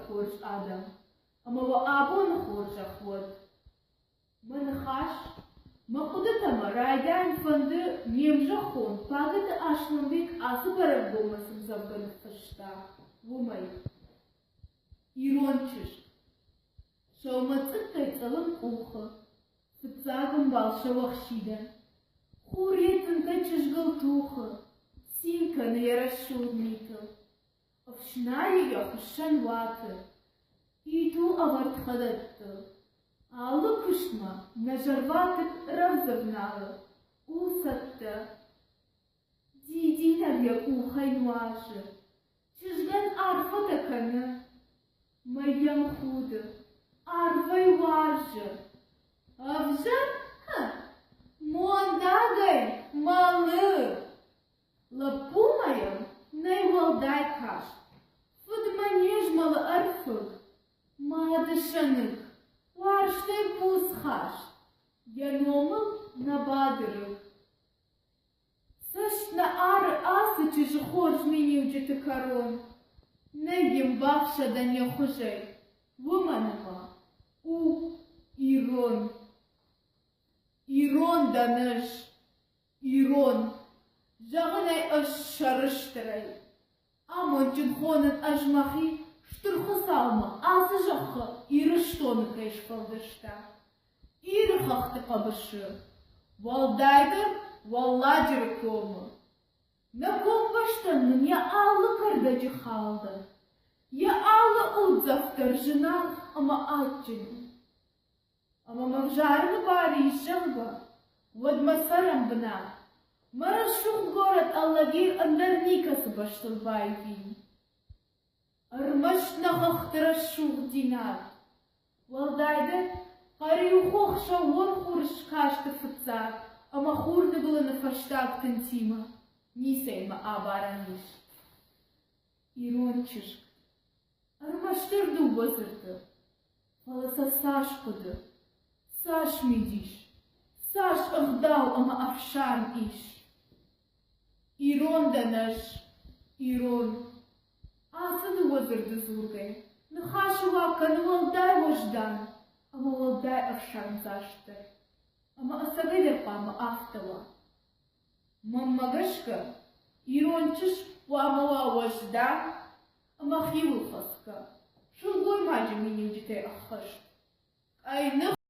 хорз адӕм, ӕмӕ уӕ абоны хорзӕх уӕд! Мӕ ныхас, мӕ хъуыдытӕ мӕ райдайын фӕнды не мзӕххон Пагӕты Аслӕнбег ацы бӕрӕгбонмӕ цы ӕмдзӕвгӕ ныффыста, уымӕй. Ирон чызг. Сӕумӕцъыккӕй цъылын къухы, фыццаг ӕмбал сӕуӕхсидӕн. Хур йӕ тынтӕ чызгыл тухы, цин кӕны йӕ рӕсугъд митыл. Ӕфснайы йӕ хуыссӕн уаты, иту ӕвӕрд хӕдӕттыл. Алы куыстмӕ нӕ зӕрватыкк рӕвдз ӕвналы, у цӕттӕ. Дидинӕг йӕ къухӕй нуазы, чызгӕн арфӕтӕ кӕны. Мӕй йӕм худы, арвӕй уарзы. Ӕвзӕр? Ха! Мондагӕй мӕлы! Лӕппумӕ йӕм нӕй уӕлдай каст, фыдмӕ не змӕлы ӕрфыг. Мады сӕныкк, уарзтӕй буц хаст, йӕ номыл нӕ бады рыг. Цӕст нӕ ары ацы чызджы хорз миниуджыты кӕрон. Нӕй йын бафсӕдӕн йӕ хуызӕй, уымӕн ӕмӕ у ирон. Ирон дӕн ӕз, ирон, зӕгъын ӕй ӕз сӕрыстырӕй. Амондджын хонын ӕз мӕхи Стыр Хуыцаумӕ ацы зӕххы Ирыстоны кӕй сфӕлдыста. Иры хӕхты хъӕбысы, уӕлдайдӕр Уӕлладжыры комы. Нӕ комбӕстӕн нын йӕ алы кӕрдӕджы хал дӕр, йӕ алы уддзӕф дӕр зынаргъ ӕмӕ адджын у. Ӕмӕ мӕ взарыны бар ис, зӕгъгӕ, уӕд мӕ цӕрӕн бынат, мӕ рӕсугъд горӕт Алагир ӕндӕр никӕцы бӕстыл баивин. Ӕрмӕст нӕ хӕхты рӕсугъддзинад, уӕлдайдӕр Хъӕриу-хох сӕууон хурыскасты фыццаг ӕмӕ хурныгуылыны фӕстаг тынтимӕ ницӕимӕ абарӕн ис. Ирон чызг. Ӕрмӕстдӕр дыууӕ дзырды, фӕлӕ сӕ цас хъуыды, цас мидис, цас ӕгъдау ӕмӕ ӕфсарм ис. Ирон дӕн ӕз, ирон. Ацы дыууӕ дзырды дзургӕ, ныхасы уаг кӕны уӕлдай уӕздан ӕмӕ уӕлдай ӕфсармдзастдӕр. Ӕмӕ ӕцӕгӕйдӕр хъуамӕ афтӕ уа. Мӕнмӕ гӕсгӕ, ирон чызг хъуамӕ уа уӕздан ӕмӕ хиуылхӕцгӕ, сылгоймаджы миниуджытӕй ӕххӕст. Къӕйных.